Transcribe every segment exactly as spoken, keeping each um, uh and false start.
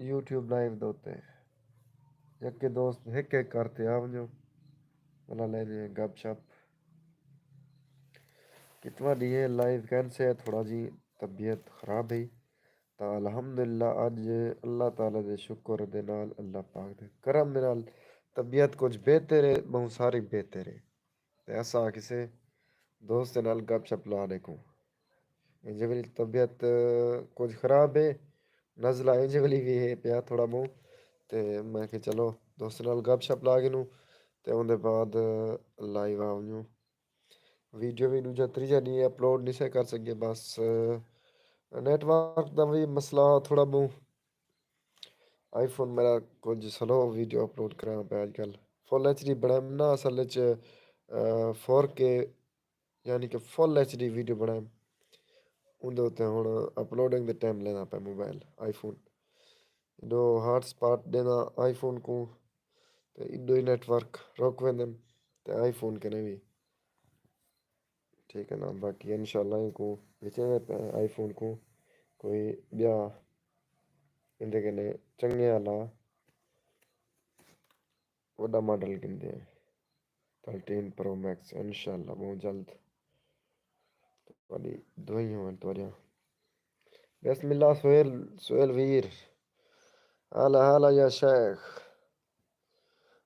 YouTube live دے اتے یکے دوست ہک ہک کر تے آ ونڄو، ولا لے ݙیے گپ شپ۔ کتنا ݙینہہ لائیو کین سے، تھوڑا جی طبیعت خراب ہئی، تاں الحمدللہ اڄ اللہ تعالیٰ دے شکر دے نال، اللہ پاک دے کرم دے نال طبیعت کچھ بہتر ہے، ٻہوں ساری بہتر ہے۔ تے اساں کسے دوست نال گپ شپ لا ݙیکھوں۔ انج ویلی طبیعت کچھ خراب ہے، نزلہ انج ویلی وی ہے پیا تھوڑا ٻہوں۔ تے میں کہ چلو دوست نال گپ شپ لا گھنوں تے اوندے بعد لائیو آ ونڄوں۔ ویڈیو وی ݙوجھا تریجھا ݙینہہ اپلوڈ نسے کر سڳے، بس نیٹ ورک دا وی مسئلہ تھوڑا ٻہوں۔ آئی فون میرا کچھ سلو ویڈیو اپلوڈ کراں پیا اڄ کل۔ فل ایچ ڈی بݨائم نا اصل وچ، فور کے، یعنی کہ فل ایچ ڈی ویڈیو بݨائم۔ اوندے اتے ہݨ اپلوڈنگ دے ٹائم لیندا پیا موبائل، آئی فون۔ ݙو ہاٹ سپاٹ ݙیندا آئی فون کوں، تے ݙو ہی نیٹ ورک رک ویندن، تے آئی فون کنے وی۔ ٹھیک ہے نا، باقی انشاءاللہ اینکوں وچیندے پئے آئی فون کوں کوئی ٻیا ایندے کنے چنڳے آلا وݙا ماڈل گھندے ہیں، تھرٹین پرو میکس، انشاءاللہ ٻہوں جلد تہاݙی دعائیں ہوون تہاݙیاں۔ بسم اللہ سہیل، سہیل ویر۔ اعلی اعلی یا شیخ۔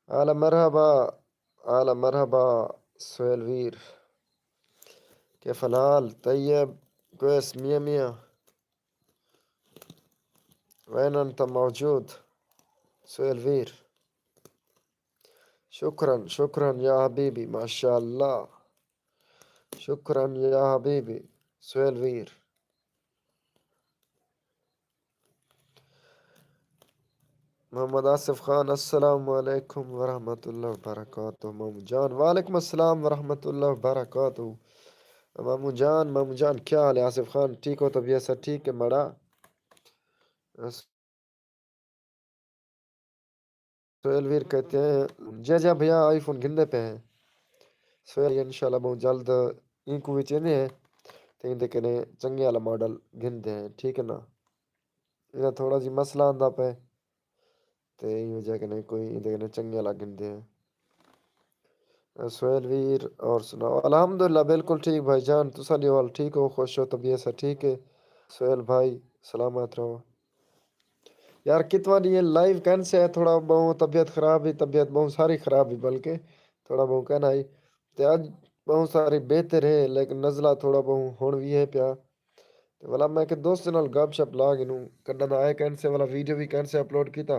اعلی مرحبا، اعلی مرحبا سہیل ویر۔ کیف الحال؟ طیب، کویس، میاں میاں۔ وین انت موجود سہیل ویر؟ شکرا، شکرا یا حبیبی، ماشاءاللہ۔ شکرا یا حبیبی سہیل ویر۔ محمد آصف خان، السلام علیکم ورحمۃ اللہ وبرکاتہ۔ مامو جان، وعلیکم السلام ورحمۃ اللہ وبرکاتہ۔ مامو جان، مامو جان، کیا حال ہے؟ آصف خان، ٹھیک ہو؟ طبیعت سب ٹھیک ہے مڑا؟ سہیل ویر کہتے ہیں، جی جی بھیا، آئی فون گھندے پئے ہیں۔ سہیل انشاءاللہ بہت جلد اینکوں وی چیندے ہیں تے ایندے کنے چنڳے والا ماڈل گھندے ہیں، ٹھیک ہے نا۔ ایندا تھوڑا جی مسئلہ آندا پئے تے ایں وجہ کنے کوئی ایندے کنے چنڳے والا گھندے ہیں۔ سہیل ویر، اور سناؤ؟ الحمدللہ، بالکل ٹھیک بھائی جان، تساں ݙیہو حال ٹھیک ہو، خوش ہو، طبیعت سا ٹھیک ہے؟ سہیل بھائی، سلامت رہو۔ یار، کتنا ݙینہہ لائیو کین سے، تھوڑا ٻہوں طبیعت خراب ہی، طبیعت ٻہوں ساری خراب ہی، بلکہ تھوڑا ٻہوں کین آئی۔ تے اڄ ٻہوں ساری بہتر ہے، لیکن نزلہ تھوڑا ٻہوں ہݨ وی ہے پیا۔ تے ولا میں کہ دوست نال گپ شپ لا گھنوں، کݙاں دا آئے کین سے، ولا video we can say upload کیتا۔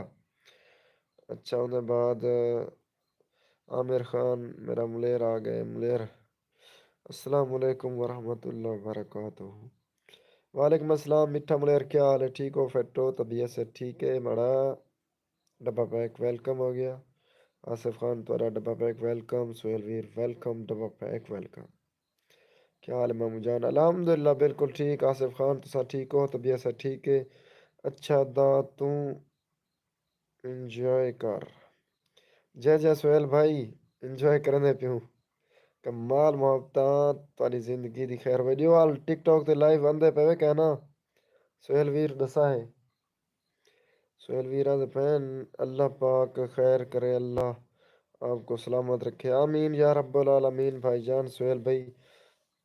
اچھا، اوندے بعد عامر خان، میرا ملیر آ ڳئے، ملیر۔ السلام علیکم ورحمۃ اللہ وبرکاتہ۔ وعلیکم السلام میٹھا ملیر، کیا حال ہے؟ ٹھیک ہو؟ فٹ ہو؟ طبیعت سے ٹھیک ہے؟ ماڑا ڈبہ پیک ویلکم ہو گیا۔ آصف خان، تہاݙا ڈبہ پیک ویلکم۔ سہیل ویر، ویلکم، ڈبہ پیک ویلکم۔ کیا حال ہے مامو جان؟ الحمدللہ، بالکل ٹھیک۔ آصف خان، تساں ٹھیک ہو؟ طبیعت سا ٹھیک ہے؟ اچھا، دا توں انجوائے کر۔ جے جے سہیل بھائی، انجوائے کریندے پیوں۔ کمال محبتاں، تہاݙی زندگی دی خیر ہووے۔ ݙیہو حال، ٹک ٹاک تے لائیو آندے پئے وے کہنا؟ سہیل ویر ݙسا ہے۔ سہیل ویر آندے پئن، اللہ پاک خیر کرے، اللہ آپ کو سلامت رکھے، آمین یا رب العالمین۔ بھائی جان سہیل بھائی،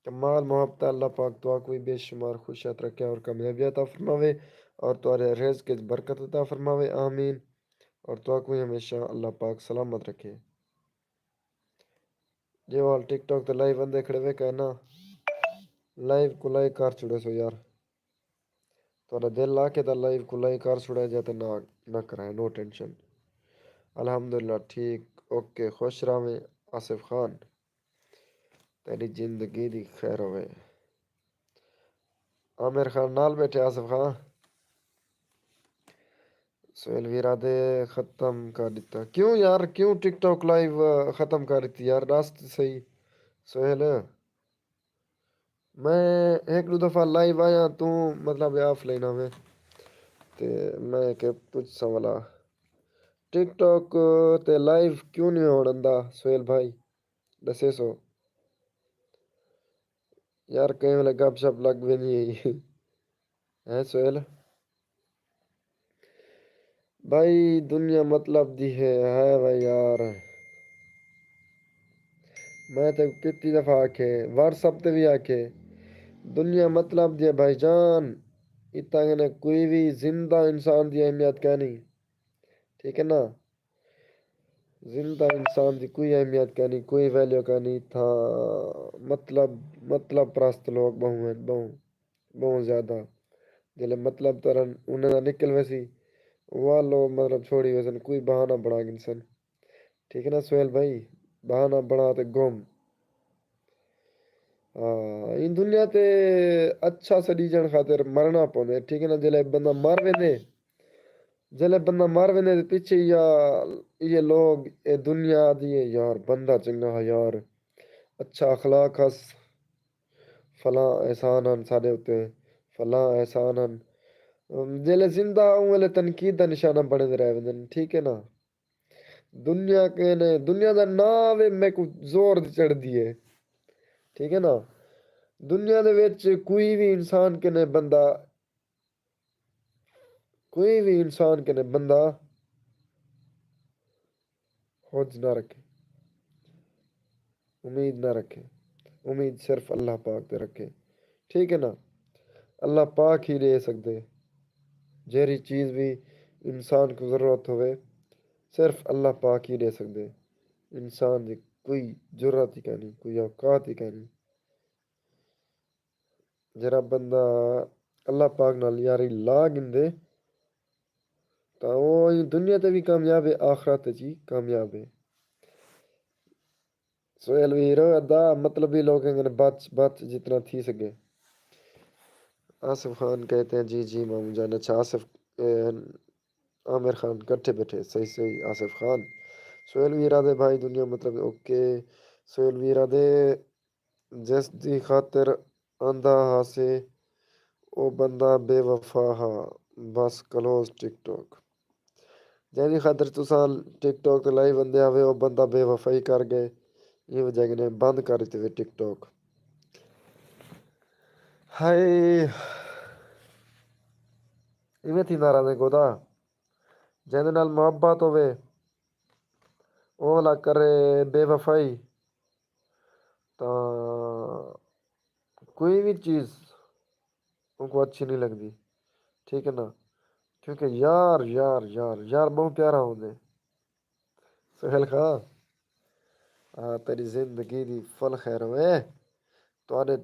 کمال محبت ہے۔ اللہ پاک تہاکوں وی بے شمار خوش عطا رکھے اور کامیابی عطا فرماوے اور تہاݙے رزق وچ برکت عطا فرماوے، آمین۔ اور تہاکوں وی ہمیشہ اللہ پاک سلامت رکھے۔ ݙیہو حال، ٹک ٹاک تے لائیو آندے کھڑے وے کہنا، لائیو کوں لائک کر چھوڑے سو یار۔ تہاݙا دل آکھے تاں لائیو کوں لائک کر چھوڑے، جے تے نہ، نہ کرائے، نو ٹینشن۔ الحمدللہ ٹھیک، اوکے، خوش رہویں آصف خان۔ تیݙی زندگی دی خیر ہووے۔ عامر خان نال ٻیٹھے آصف خان۔ سہیل ویرا دے ختم کر ݙتا۔ کیوں یار، کیوں ٹک ٹاک لائیو ختم کر ݙتی یار؟ ݙس تے صحیح سہیل۔ میں ہک ݙو دفعہ لائیو آیاں، توں مطلب آف لائن آویں تے میں کہ پچھساں ولا، ٹک ٹاک تے لائیو کیوں نہیں ہووݨ ݙیندا سہیل بھائی؟ ݙسیسو یار، کہیں ویلے گپ شپ لڳ ویندی ہے۔ ہیں سہیل؟ بھائی، دنیا مطلب دی ہے، ہے وے یار۔ میں تے کتی دفعہ آکھے، واٹس ایپ تے وی آکھے، دنیا مطلب دی ہے بھائی جان۔ اتنا کنے کوئی وی زندہ انسان دی اہمیت کائنی، ٹھیک ہے نا؟ زندہ انسان دی کوئی اہمیت کائنی، کوئی ویلیو کائنی۔ تھاں مطلب، مطلب پرست لوگ بہوں ہیں، بہوں، بہوں زیادہ۔ جلے مطلب ترن انہاں دا نکل ویسی، وہ لو مطلب چھوڑی ویسن، کوئی بہانہ بنا گھنسن۔ ٹھیک ہے نا سہیل بھائی؟ بہانہ بنا تے گم۔ ہاں، این دنیا تے اچھا سݙیجݨ خاطر مرݨا پوندے، ٹھیک ہے نا؟ جلے بندہ مر ویندے، جلے بندہ مر ویندے تے پچھے یا یہ لوگ، اے دنیا دی ہے یار، بندہ چنگا ہا یار، اچھا اخلاق ہس، فلاں احسان ہن ساݙے اتے، فلاں احسان ہن۔ جلے زندہ ہا، اوں ویلے تنقید دا نشانہ بݨے دے رہ ویندن، ٹھیک ہے نا؟ دنیا کنے، دنیا دا ناں وے میکوں زور دی چڑھدی ہے، ٹھیک ہے نا؟ دنیا دے وچ کوئی وی انسان کنے بندہ، کوئی وی انسان کنے بندہ حج نہ رکھے، امید نہ رکھے، امید صرف اللہ پاک تے رکھے، ٹھیک ہے نا؟ اللہ پاک ہی ݙے سڳدے، جیڑھی چیز وی انسان کوں ضرورت ہووے، صرف اللہ پاک ہی ݙے سڳدے۔ انسان دی کوئی جرات ہی کائنی، کوئی اوقات ہی کائنی۔ جیڑھا بندہ اللہ پاک نال یاری لا گھندے، تاں او ایں دنیا تے وی کامیاب ہے، آخرت تے وی کامیاب ہے۔ سہیل ویر، ادا مطلبی لوگیں کنے بچ، بچ جتنا تھی سڳے۔ آصف خان کہتے ہیں، جی، جی، ماموں جان۔ اچھا، آصف، اے، عامر خان کٹھے ٻیٹھے، صحیح، صحیح، آصف خان۔ سہیل ویر آہدے، بھائی، دنیا مطلب، اوکے۔ سہیل ویر آہدے، جس دی خاطر آندا ہاسے، او بندہ بے وفا ہا۔ بس کلوز ٹک ٹاک۔ جیندی خاطر تساں ٹک ٹاک تے لائیو آندے ہاوے، او بندہ بے وفائی کر ڳئے۔ ایں وجہ کنے بند کر ݙتے وے ٹک ٹاک۔ ہائے، ایویں تھیندا رہندے گودا۔ جیندے نال محبت ہووے، او والا کرے بے وفائی، تاں کوئی وی چیز اونکوں اچھی نہیں لڳدی، ٹھیک ہے نا؟ کیونکہ یار، یار، یار، یار ٻہوں پیارا ہوندے۔ سہیل خان، آ، تیݙی زندگی دی فل خیر ہووے، تہاݙے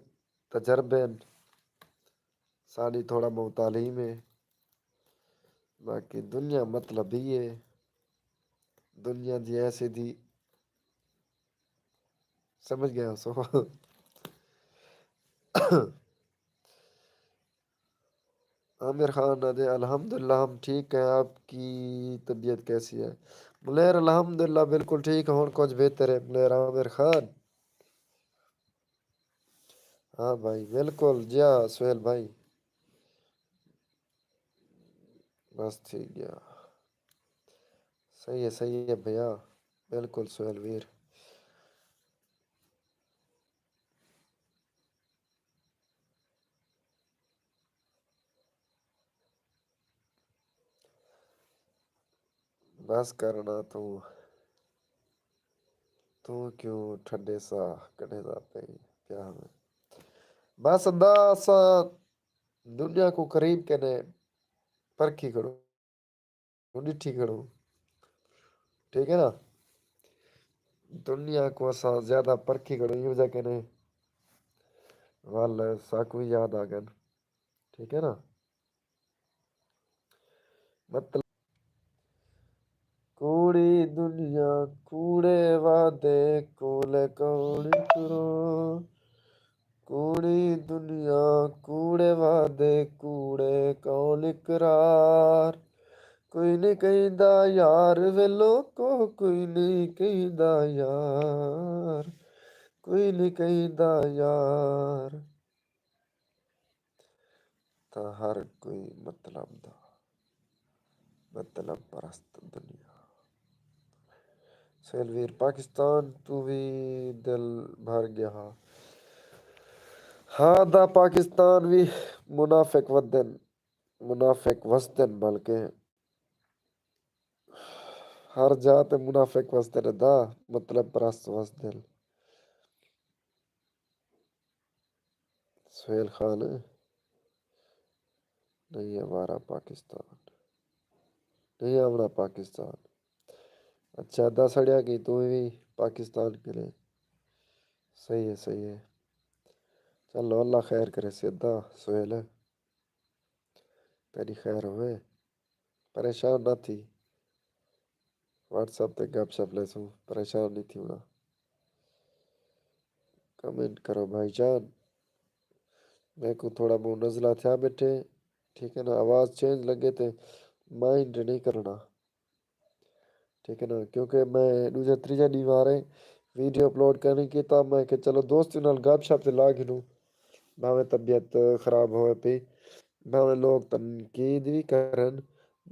تجربے ہن، ساݙی تھوڑا ٻہوں تعلیم ہے، باقی دنیا مطلبی ہے، دنیا دی ایسے دی سمجھ ڳئے ہو سو۔ عامر خان آہدے، الحمدللہ ہم ٹھیک ہیں، آپ کی طبیعت کیسی ہے؟ ملیر الحمدللہ بالکل ٹھیک ہے، ہݨ کجھ بہتر ہے ملیر عامر خان۔ ہاں بھائی، بالکل جی ہاں سہیل بھائی، بس تھی ڳیا۔ صحیح ہے، صحیح ہے بھیا، بالکل سہیل ویر۔ بس کرݨا توں، توں کیوں ٹھڈے ساہ کڈھیندا پئیں پیا ہاویں۔ بس ادا اساں دنیا کوں قریب کنے پرکھی کھڑوں، ݙٹھی کھڑوں، ٹھیک ہے نا؟ دنیا کوں اساں زیادہ پرکھی کھڑوں، ایں وجہ کنے ول ساکوں یاد آ ڳن، ٹھیک ہے نا؟ مطلب، کوڑی دنیا کوڑے وعدے کولے کون کرو، کوڑی دنیا کوڑے وعدے کوڑے کون اقرار۔ کوئی نہیں کہیندا یار وے لوکو، کوئی نہیں کہیندا یار، کوئی نہیں کہیندا یار۔ تاں ہر کوئی مطلب دا، مطلب پرست دنیا۔ سہیل ویر، پاکستان توں وی دل بھر ڳیا ہا۔ ہاں دا پاکستان وی منافق ودن، منافق وسدن بلکہ۔ ہر جاہ تے منافق وسدے نے دا، مطلب پرست وسدن۔ سہیل خان، نہیں ہمارا پاکستان، نہیں ہمارا پاکستان۔ اچھا، دس اڑیا کہ توں وی پاکستان کے لیے۔ صحیح ہے، صحیح ہے۔ چلو، اللہ خیر کرے سیدا سہیل، تیری خیر ہوئے۔ پریشان نہ تھی، واٹس ایپ تے گپ شپ لیسوں، پریشان نہیں تھیونا۔ کمنٹ کرو بھائی جان، میکوں تھوڑا بہت نزلہ تھیا بیٹھے، ٹھیک ہے نا، آواز چینج لگے تے مائنڈ نہیں کرنا، ٹھیک ہے نا، کیونکہ میں ݙوجھا تریجھا ݙینہہ وارے ویڈیو اپلوڈ کرݨی کیتا، میں کہ چلو دوستاں نال گپ شپ تے لا گھنوں، بھاویں طبیعت خراب ہوئے پئی، بھاویں لوگ تنقید وی کرن،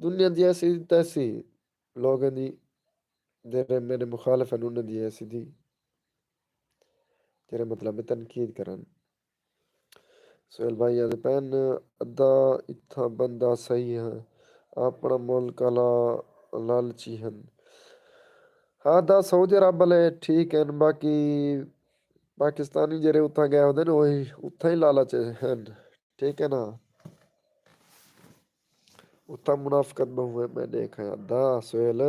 دنیا دی ایسی تیسی لوگاں دی، جیڑھے میݙے مخالف ہن، انہاں دی ایسی دی، جیڑھے مطلب تنقید کرن۔ سہیل بھائی آہدے پئن، ادھا اتھاں بندہ صحیح ہن، اپݨا ملک آلا لالچی ہن۔ ہا، دا سعودی عرب آلے ٹھیک ہن، باقی پاکستانی جیڑھے اتھاں ڳئے ہوندن، اوہی اتھاں ہی لالچ ہن، ٹھیک ہے نا۔ اتھاں منافقت ٻہوں ہے، میں ݙیکھا دا سہیل۔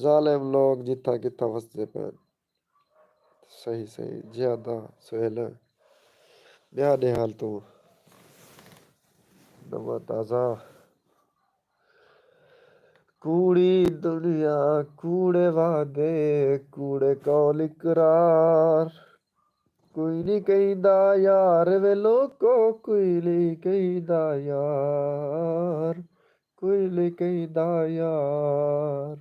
ظالم لوگ جتھاں کتھاں وسدے پئن۔ صحیح، صحیح۔ جیادا سہیل۔ ٻیا ݙے حال توں؟ نواں تازہ۔ کوڑی دنیا، کوڑے وعدے، کوڑے قول اقرار۔ کوئی نہیں کہیندا یار وے لوکو، کوئی نہیں کہیندا یار، کوئی نہیں کہیندا یار۔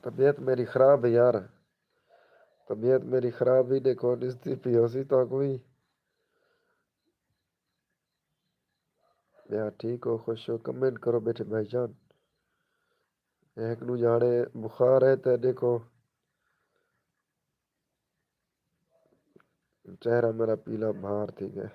طبیعت میری خراب ہے یار، طبیعت میری خراب ہی ݙیکھو، ݙسدی پئی ہوسی تہاکوں وی۔ ٻیا ٹھیک ہو، خوش ہو، کمنٹ کرو بیٹھے بھائی جان۔ ہک ݙوجھے ہاڑے بخار ہے تے ݙیکھو، چہرہ میرا پیلا بھار تھی ڳئے۔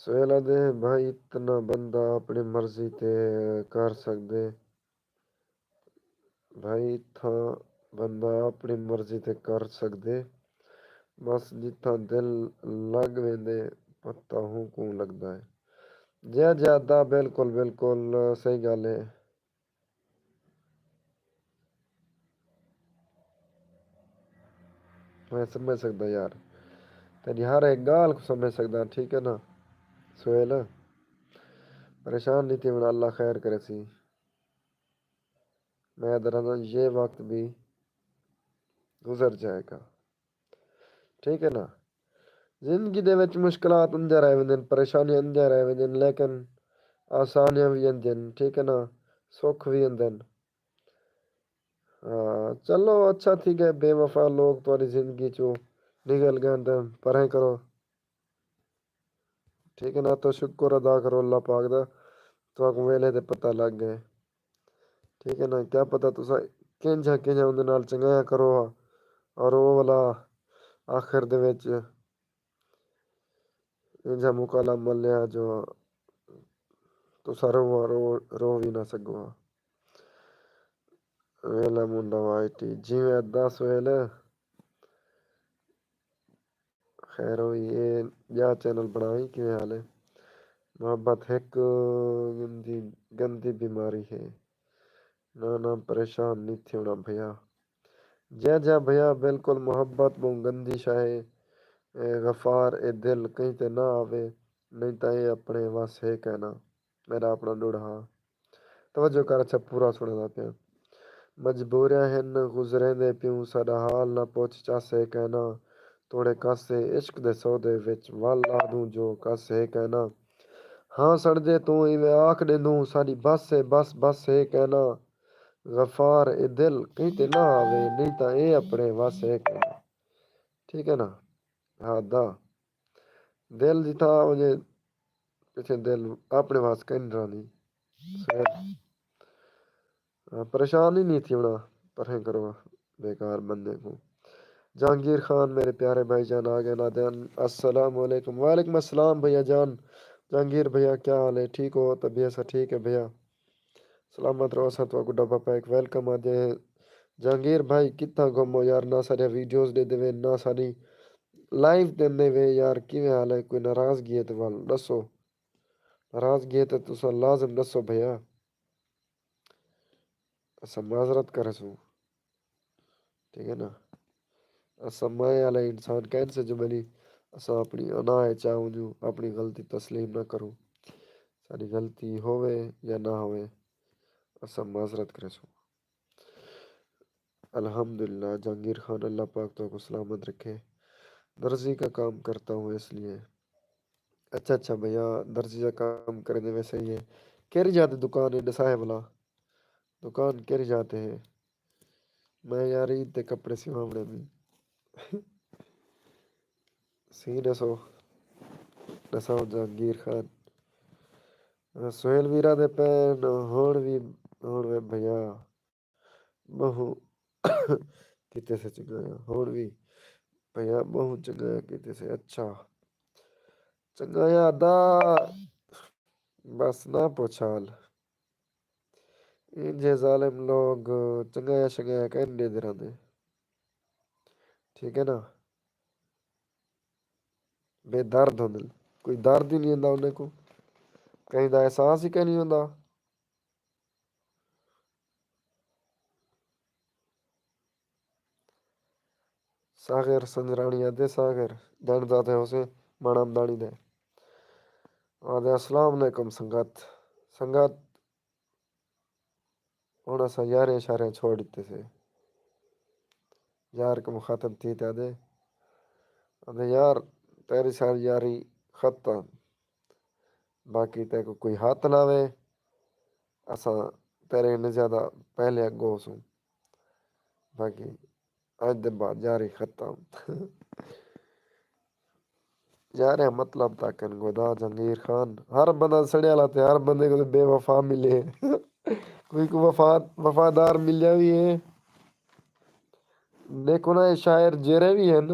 سہیل آہدے، بھائی اتنا بندہ اپݨی مرضی تے کر سڳدے؟ بھائی اتھاں بندہ اپݨی مرضی تے کر سڳدے، بس جتھاں دل لڳ ویندے پتہ ہوں کوں لڳدا ہے۔ جیادا، بالکل، بالکل صحیح ڳالھ ہے۔ میں سمجھ سڳدا یار، تیݙی ہر ہک ڳالھ کوں سمجھ سڳدا، ٹھیک ہے نا سہیل؟ پریشان نہیں تھیوݨا، اللہ خیر کریسی۔ میں یاد رہنداں، یہ وقت بھی گزر جائے گا۔ ٹھیک ہے نا؟ زندگی دے وچ مشکلات اندر آئے ویندن، پریشانیاں اندر آئے ویندن، لیکن آسانیاں وی اندن، ٹھیک ہے نا؟ سکھ وی اندن۔ ہاں، چلو اچھا تھی ڳئے، بے وفا لوگ تہاݙی زندگی چوں نکل ڳئے، پریں کرو۔ ٹھیک ہے نا، تو شکر ادا کرو اللہ پاک دا، تہاکوں ویلھے تے پتہ لڳ ڳئے۔ ٹھیک ہے نا، کیا پتہ تساں کینجھا کینجھا اوندے نال چنڳایا کرو ہا، اور او والا آخر دے وچ اینجھا موقع لا ملیا جو تساں رو رو رو وی نہ سڳو ہا۔ ویلا منڈا وائی ٹی، جیویں ادا سہیل۔ خیر ہوئی، اے ٻیا چینل بݨاویں، کیویں حال ہے؟ محبت ہک گندی، گندی بیماری ہے۔ نہ، نہ، پریشان نہیں تھیوݨا بھیا۔ جیادا بھیا، بالکل محبت ٻہوں گندی شے ہے۔ اے غفار، اے دل کہیں تے نہ آوے، نہیں تاں اے اپݨے وس ہے کائنا۔ میݙا اپݨا ݙڑھ ہا۔ توجہ کر، اچھا پورا سݨیندا پیاں۔ مجبوریاں ہن، گزریندے پیوں، ساݙا حال نہ پچھ، چس ہے کائنا۔ توڑے کس ہے عشق دے سودے وچ، ول آہدوں جو کس ہے کائنا۔ ہاں سݨدے توں ایویں آکھ ݙیندوں، ساݙی بس ہے، بس، بس ہے کائنا۔ غفار، اے دل کہیں تے نہ آوے، نہیں تاں اے اپݨے وس ہے کائنا۔ ٹھیک ہے نا؟ ہا دا۔ دل جتھاں ونڄے، اتھے دل اپݨے وس کائنی رہندی۔ سہیل۔ ہاں، پریشان ہی نہیں تھی ہونا۔ پرھیں کرو بیکار بندے کو۔ جہانگیر خان، میرے پیارے بھائی جان آ گئے نادین۔ السلام علیکم۔ وعلیکم السلام بھیا جان۔ جہانگیر بھیا، کیا حال ہے؟ ٹھیک ہو؟ طبیعت سا ٹھیک ہے بھیا؟ سلامت رہو، اساں تہاکوں ڈبہ پیک ویلکم آدھے ہیں۔ جہانگیر بھائی، کتھاں گم ہو یار؟ نہ ساݙیاں ویڈیوز ݙیندے وے، نہ ساݙی لائیو ݙیندے وے یار، کیویں حال ہے؟ کوئی ناراضگی ہے تے ول ݙسو۔ ناراضگی ہے تے تساں لازم ݙسو بھیا۔ اساں معذرت کریسوں۔ ٹھیک ہے نا؟ اساں مائیں والے انسان کہن سے جو بھلی اساں اپݨی انا اچ آ ونڄوں، اپݨی غلطی تسلیم نہ کروں۔ ساݙی غلطی ہووے یا نہ ہووے، اساں معذرت کریسوں۔ الحمدللہ جہانگیر خان، اللہ پاک تہاکوں سلامت رکھے۔ درزی کا کام کرتا ہوں اس لیے۔ اچھا اچھا بھیا، درزی دا کام کریندے وے، صحیح ہے۔ کیڑھی جاہ تے دکان ہے ݙسائے بھلا؟ دکان کیڑھی جاہ تے ہے؟ میں یار عید تے کپڑے سواوݨے وی۔ سی ݙسو، ݙساؤ جہانگیر خان۔ سہیل ویرا دے پین ہݨ وی، ہݨ وے بھیا ٻہوں کیتے سے چنڳایا، ہݨ وی بھیا ٻہوں چنڳایا کیتے سے۔ اچھا، چنڳایا دا بس نہ پچھ حال۔ اینجھے ظالم لوگ چنڳایا شنڳایا کائنی ݙیندے رہندے۔ ٹھیک ہے نا؟ بے درد ہوندن، کوئی درد ہی نہیں ہوندا انہیں کو، کہیں دا احساس ہی کائنی ہوندا۔ ساغر سنجراݨی آہدے، ساغر ڄاݨدا تے ہوسیں ماݨا مداݨی دے۔ آہدے، السلام علیکم سنگت۔ سنگت، ہݨ اساں یاریاں شاریاں چھوڑ ݙتے سے۔ یار کوں مخاطب تھی تے آہدے، آہدے، یار، تیݙی ساݙی یاری ختم، باقی تیکوں کوئی ہتھ لاوے، اساں تیݙے کنے زیادہ پہلے اڳوں ہوسوں۔ باقی اڄ دے بعد یاری ختم۔ یار، اے مطلب تاکن گودا جہانگیر خان، ہر بندہ سڑیا لاتے، ہر بندے کو بے وفا ملے۔ کوئی کو وفا، وفادار ملیا وی ہے۔ ݙیکھو نا، اے شاعر جیرھے وی ہن،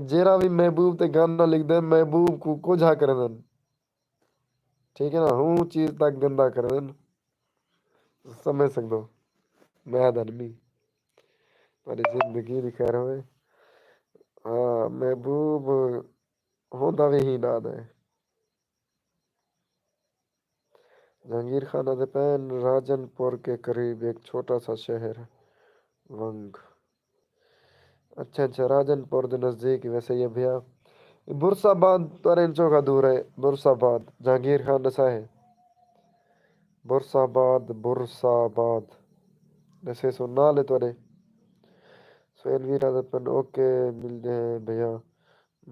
جیرھا وی محبوب تے گانا لکھدے، محبوب کو کجھ ہا کریندن۔ ٹھیک ہے نا، ہوں چیز تک گندا کریندن۔ سمجھ سڳدو، میں آہدا نمی۔ تہاݙی زندگی دی خیر ہووے۔ ہاں، محبوب ہوندا وی ہی نال ہے۔ جہانگیر خان آہدے پئن، راجن پور کے قریب ایک چھوٹا سا شہر ونگ۔ اچھا اچھا، راجن پور دے نزدیک ہی ویسے یہ بھیا۔ برس آباد تورین چوکھا دور ہے، برس آباد جہانگیر خان ݙسا ہے۔ برس آباد، برس آباد ݙسے سو نال ہے تورے۔ سہیل ویر آہدے پئن، اوکے، ملدے ہیں بھیا،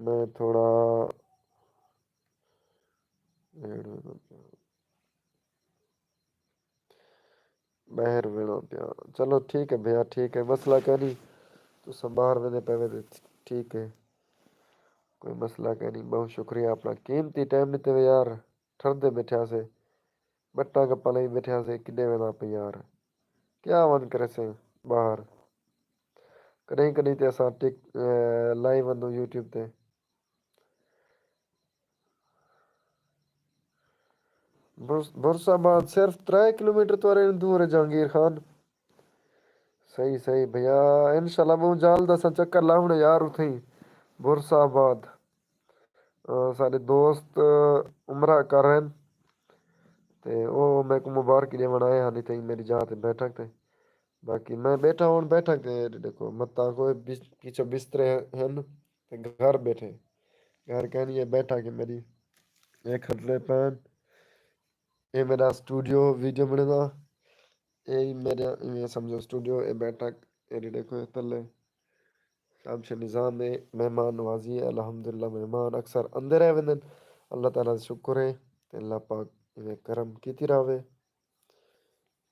میں تھوڑا ٻاہر وینداں پیاں۔ چلو ٹھیک ہے بھیا، ٹھیک ہے، مسئلہ کائنی۔ تساں ٻاہر ویندے پئے وے تے ٹھیک ہے، کوئی مسئلہ کائنی۔ ٻہوں شکریہ اپݨا قیمتی ٹائم ݙتے وے یار۔ ٹھردے ٻیٹھے ہاسے، ٻٹاں گپاں لائی ٻیٹھے ہاسے، کݙے ویندا پئیں یار؟ کیا ونڄ کریسیں ٻاہر؟ کݙاہیں کݙاہیں تے اساں ٹک، اے، لائیو وندوں یوٹیوب تے۔ برس-، برس آباد صرف ترے کلومیٹر تورے دور ہے جہانگیر خان۔ صحیح، صحیح بھیا، انشاءاللہ ٻہوں جلد اساں چکر لاوݨے یار اتھیں برس آباد۔ آ، ساݙے دوست عمرہ کر رہے ہیں تے او میکوں مبارکی ݙیوݨ آئے ہن اتھیں میݙی جاہ تے بیٹھک تے۔ باقی میں ٻیٹھا ہݨ بیٹھک تے، ݙیکھو متاں کوئی بس-، پچھوں بسترے ہن تے گھر ٻیٹھے۔ گھر کائنی ہے، بیٹھک ہے میݙی۔ اے کھڑدے پئن۔ اے میݙا سٹوڈیو ویڈیو بݨیندا۔ اے میݙا ایویں سمجھو سٹوڈیو، اے بیٹھک، اے ݙیکھو اے تلے۔ سب شے نظام ہے، مہمان نوازی ہے، الحمدللہ مہمان اکثر آندے رہ ویندن۔ اللہ تعالیٰ دا شکر ہے تے اللہ پاک ایویں کرم کیتی رہوے۔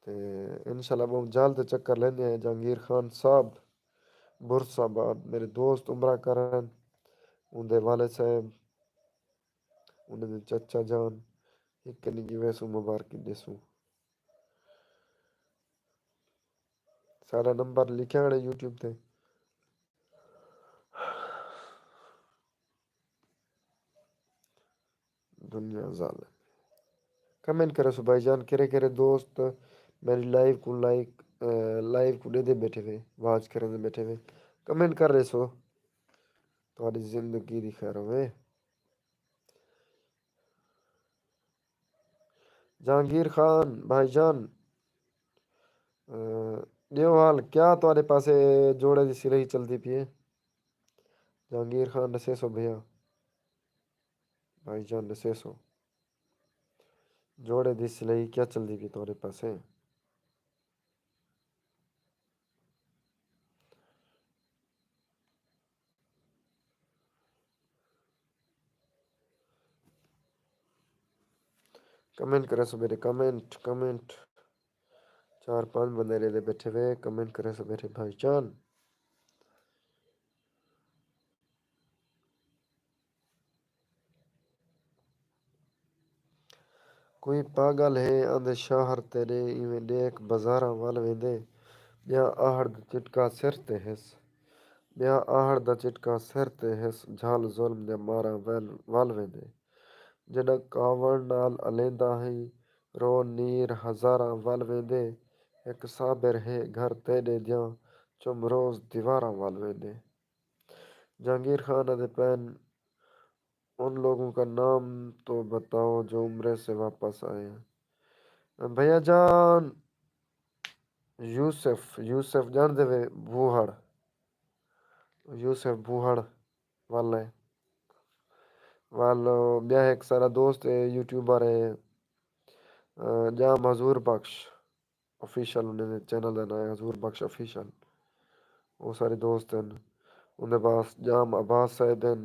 تے انشاءاللہ ٻہوں جلد چکر لیندے ہیں۔ جہانگیر خان صاحب برس آباد، میݙے دوست عمرہ کرن، اوندے والد صاحب، انہاں دے چچا جان، ہک کنی کی ویسوں مبارکی ݙیسوں۔ سارا نمبر لکھیا کھڑے یوٹیوب تے۔ دنیا ظالم۔ کمنٹ کرے سو بھائی جان، کیڑھے کیڑھے دوست میری لائیو کوں لائک، لائیو کوں ݙیندے بیٹھے وے، واچ کریندے بیٹھے وے، کمنٹ کر رہے سو۔ تہاݙی زندگی دی خیر ہووے۔ جہانگیر خان بھائی جان، ݙیو حال، کیا تہاݙے پاسے جوڑے دی سلائی چلدی پئی ہے؟ جہانگیر خان ݙسے سو بھیا، بھائی جان ݙسے سو، جوڑے دی سلائی کیا چلدی پئی تہاݙے پاسے؟ کمنٹ کرے سو میرے، کمنٹ، کمنٹ۔ چار پانچ بندے ݙیندے بیٹھے وے، کمنٹ کرے سو میرے بھائی جان۔ کوئی پاڳل ہے آندے شوہر تیݙے، ایویں ݙیکھ بازاراں ول ویندے۔ ٻیا آہڑ دا چٹکا سر تے ہس، ٻیا آہڑ دا چٹکا سر تے ہس، جھل ظلم دے ماراں ول، ول ویندے۔ جݙاں کاوݨ نال الیندا ہئی، رو نیر ہزاراں ول ویندے۔ ہک صابر ہے گھر تیݙے دیاں، چم روز دیواراں ول ویندے۔ جہانگیر خان آہدے پئن، ان لوگوں کا نام تو بتاؤ جو عمرے سے واپس آئے ہیں۔ بھیا جان، یوسف، یوسف ڄاݨدے وے؟ بوہڑ، یوسف بوہڑ والے، والو ٻیا ہک سارا دوست ہے، یوٹیوبر ہے، ڄام حضور بخش آفیشل، انہیں دے چینل دا ناں ہے حضور بخش آفیشل۔ او سارے دوست ہن۔ اوندے بعد ڄام عباس صاحب ہن،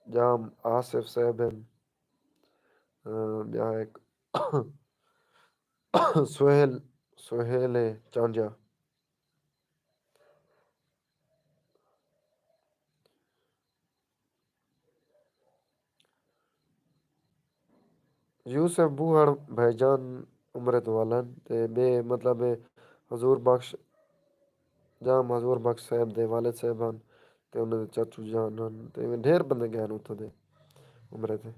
ڄام آصف صاحب ہن، ٻیا ہک سہیل، سہیل ہے چانجا۔ یوسف بوہڑ بھائی جان عمرے توں ول ہن تے ٻئے مطلب حضور بخش، ڄام حضور بخش صاحب دے والد صاحب ہن تے انہاں دے چاچو جان ہن تے ایویں ڈھیر بندے ڳئے ہن اتھاں دے عمرے تے۔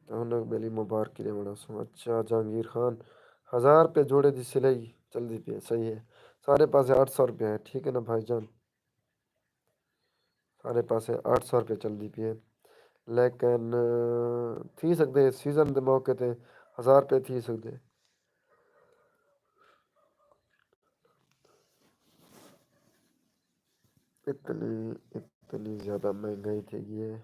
تے انہاں کوں ٻیلی مبارکی ݙیوݨ آسوں۔ اچھا جہانگیر خان، ہزار روپے جوڑے دی سلائی چلدی پئی ہے، صحیح ہے۔ سارے پاسے اٹھ سو روپے ہے، ٹھیک ہے نا بھائی جان؟ سارے پاسے اٹھ سو روپے چلدی پئی ہے، لیکن تھی سڳدے سیزن دے موقع تے ہزار روپے تھی سڳدے۔ اتنی، اتنی زیادہ مہنگائی تھی ڳئی ہے۔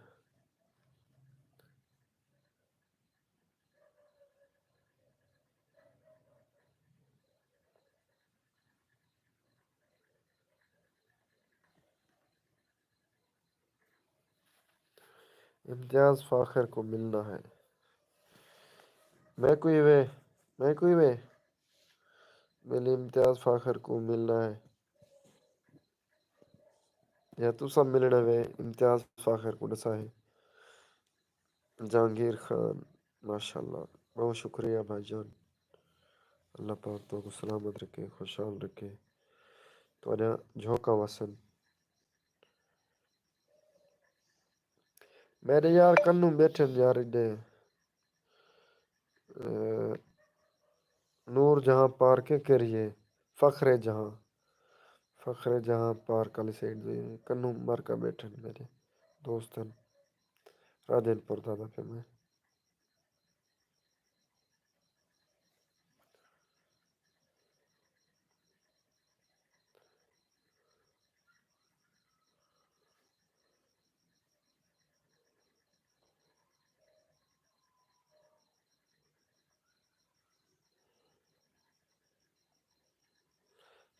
امتیاز فاخر کو ملنا ہے۔ میکوں ہی وے، میکوں ہی وے، ملی امتیاز فاخر کو ملنا ہے۔ یا تساں ملݨے وے امتیاز فاخر کوں ݙسا ہے۔ جہانگیر خان، ماشاءاللہ، بہت شکریہ بھائی جان۔ اللہ پاک تہاکوں سلامت رکھے، خوشحال رکھے، تہاݙیاں جھوکاں وسن۔ میݙے یار کنوں ٻیٹھن یار ایݙے، اے، نور جہاں پارک کیڑھی ہے؟ فخر جہاں، فخر جہاں پارک والی سائیڈ دے کنوں مرکا ٻیٹھن میݙے دوست ہن۔ راجن پور دا آہدا پیا میں۔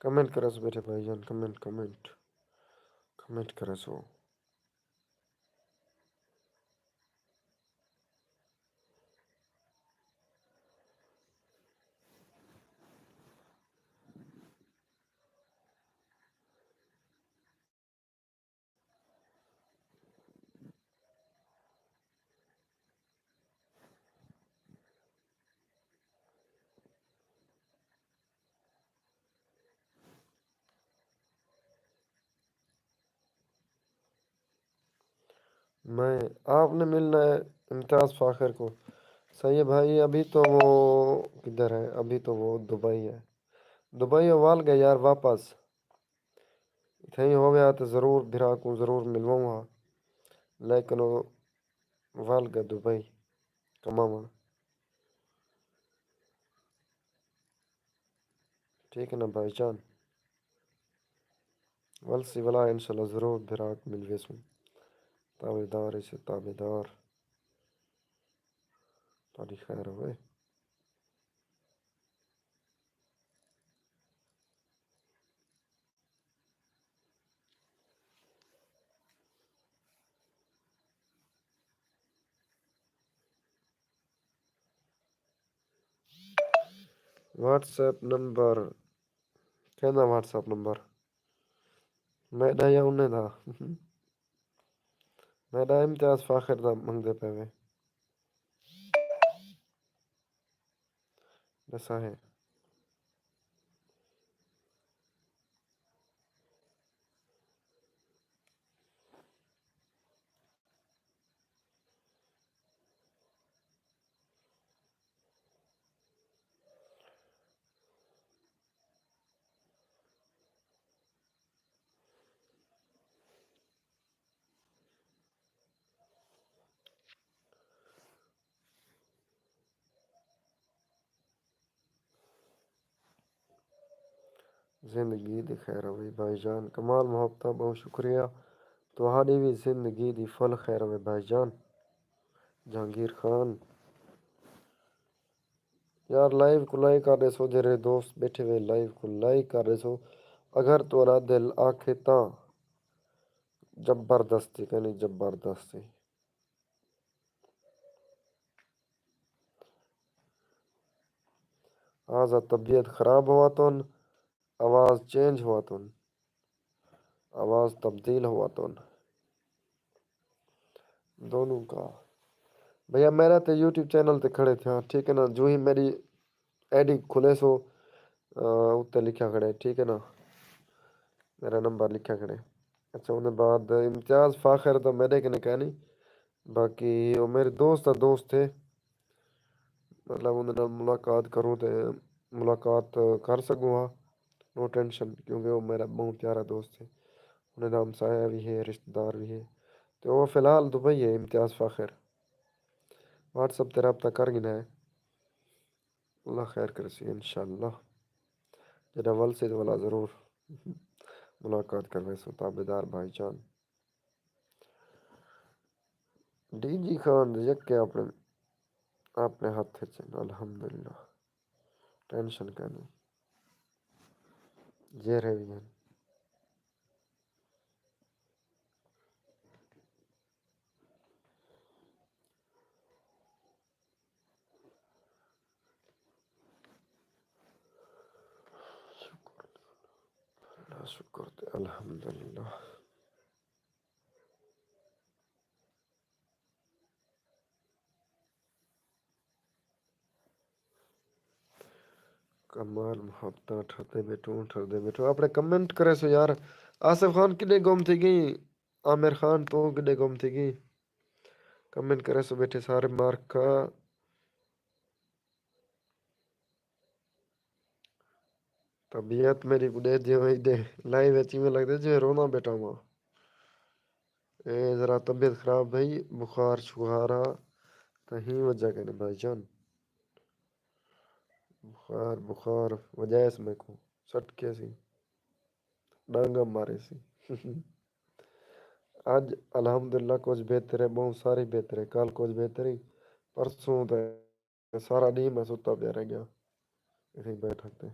کمنٹ کرسو میݙے بھائی جان، کمنٹ، کمنٹ، کمنٹ کرسو۔ میں، آپ نے ملنا ہے امتیاز فاخر کو۔ صحیح ہے بھائی، ابھی تو وہ کدھر ہے؟ ابھی تو وہ دبئی ہے۔ دبئی وال گئے یار واپس۔ اتھے ہی ہووے ہا تے ضرور بھرا کوں ضرور ملواؤں ہا، لیکن او ول ڳئے دبئی کماوݨ۔ ٹھیک ہے نا بھائی جان؟ ولسی ولا انشاءاللہ ضرور بھرا کوں مل ویسوں۔ تابعدار ہے سے تابعدار۔ تہاݙی خیر ہووے۔ واٹس ایپ نمبر، کیندا واٹس ایپ نمبر؟ میݙا یا انہیں دا؟ میݙا امتیاز فاخر دا منگدے پئے وے۔ ݙسا ہے۔ زندگی دی خیر ہووے بھائی جان۔ کمال محبتاں، ٻہوں شکریہ۔ تہاݙی وی زندگی دی فل خیر ہووے بھائی جان۔ جہانگیر خان۔ یار لائیو کوں لائک کر ݙیسو، جیڑھے دوست ٻیٹھے ہوئے لائیو کوں لائک کر ݙیسو۔ اگر تہاݙا دل آکھے تاں زبردستی، کینی زبردستی۔ آزا طبیعت خراب ہوا تن، آواز چینج ہوا تن، آواز تبدیل ہوا تن۔ دونوں کا۔ بھیا میرا تے یوٹیوب چینل تے کھڑے تھیا، ٹھیک ہے نا؟ جو ہی میری آئی ڈی کھلے سو، آ، اتے لکھیا کھڑے، ٹھیک ہے نا؟ میرا نمبر لکھیا کھڑے۔ اچھا، اندے بعد امتیاز فاخر تو میرے کنے کہنی، باقی وہ میرے دوست دا دوست ہے، مطلب اندے نال ملاقات کروں تے ملاقات کر سکوں ہاں، نو ٹینشن، کیونکہ وہ میرا بہت پیارا دوست ہے۔ انہیں دا ہمسایہ بھی ہے، رشتہ دار بھی ہے۔ تے وہ فی الحال دبئی ہے، امتیاز فاخر۔ واٹس ایپ تے رابطہ کر گھنا ہے۔ اللہ خیر کرسی انشاءاللہ۔ جݙاں ولسی تے ولا ضرور ملاقات کرویسوں تابعدار بھائی جان۔ ڈی جی خان دے یکے اپݨے، اپݨے ہتھ اچ ہن، الحمدللہ۔ ٹینشن کائنی۔ جیڑھے وی ہن۔ شکر، اللہ شکر تے الحمدللہ۔ کمال محبتاں ٹھردے ٻیٹھوں، ٹھردے ٻیٹھوں۔ اپݨے کمنٹ کریسو یار۔ آصف خان کݙے گم تھی ڳئی؟ عامر خان توں کݙے گم تھی ڳئی؟ کمنٹ کریسو ٻیٹھے سارے مارکا۔ طبیعت میری کوں ݙیکھ ݙیو، ایݙے لائیو وچ ایویں لڳدے جیویں روندا ٻیٹھا ہواں۔ اے ذرا طبیعت خراب بھئی، بخار شخار ہا، تاں ہی وجہ کنے بھائی جان۔ بخار، بخار وجہ اس میکوں سٹ کے سی، ݙانگا مارے سی۔ اڄ الحمدللہ کجھ بہتر ہے، ٻہوں ساری بہتر ہے۔ کل کجھ بہتر ہی، پرسوں تے سارا ݙینہہ میں ستا پیا رہ ڳیا اتھیں بیٹھک تے۔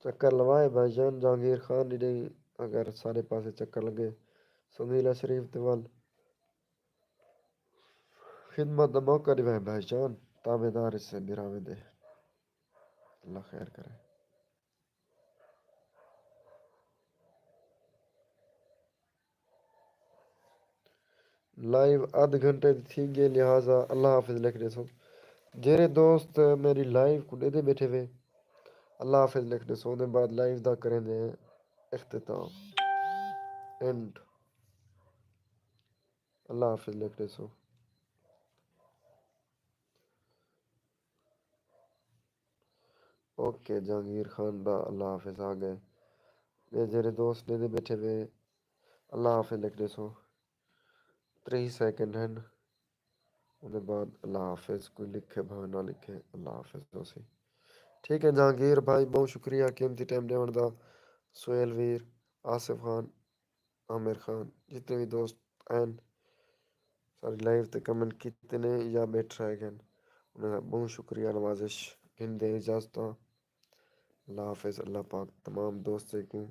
چکر لوائے بھائی جان، جہانگیر خان ݙیݙے اگر سارے پاسے چکر لڳے، سندیلہ شریف تے ول خدمت دا موقع ݙیوائے بھائی جان، تابعدار اسے بھراویں دے۔ اللہ خیر کرے۔ لائیو ادھ گھنٹے دی تھی ڳئی، لہذا اللہ حافظ لکھ ݙیسوں۔ جیرے دوست میری لائیو کو ݙیدھے ٻیٹھے وے، اللہ حافظ لکھ ݙیسو۔ اوندے بعد لائیو دا کریندے ہیں اختتام، اینڈ۔ اللہ حافظ لکھ ݙیسو۔ اوکے، جہانگیر خان دا اللہ حافظ آ ڳئے۔ ٻئے جیرے دوست ݙیدھے ٻیٹھے وے، اللہ حافظ لکھ ݙیسو۔ تریہہ سیکنڈ ہن، اوندے بعد اللہ حافظ کوئی لکھے بھاویں نہ لکھے، اللہ حافظ ہوسی۔ ٹھیک ہے جہانگیر بھائی، ٻہوں شکریہ قیمتی ٹائم ݙیوݨ دا۔ سہیل ویر، آصف خان، عامر خان، جتنے وی دوست ہن، ساری لائیو تے کمنٹ کیتے نے یا ٻیٹھ رہ ڳئے ہن، انہاں دا ٻہوں شکریہ، نوازش۔ گھندے اجازتاں۔ اللہ حافظ۔ اللہ پاک تمام دوستیں کوں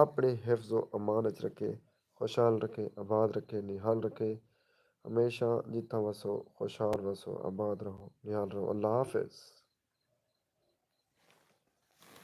اپݨے حفظ و امان اچ رکھے، خوشحال رکھے، آباد رکھے، نہال رکھے۔ ہمیشہ جتھاں وسو، خوشحال وسو، آباد رہو، نہال رہو۔ اللہ حافظ۔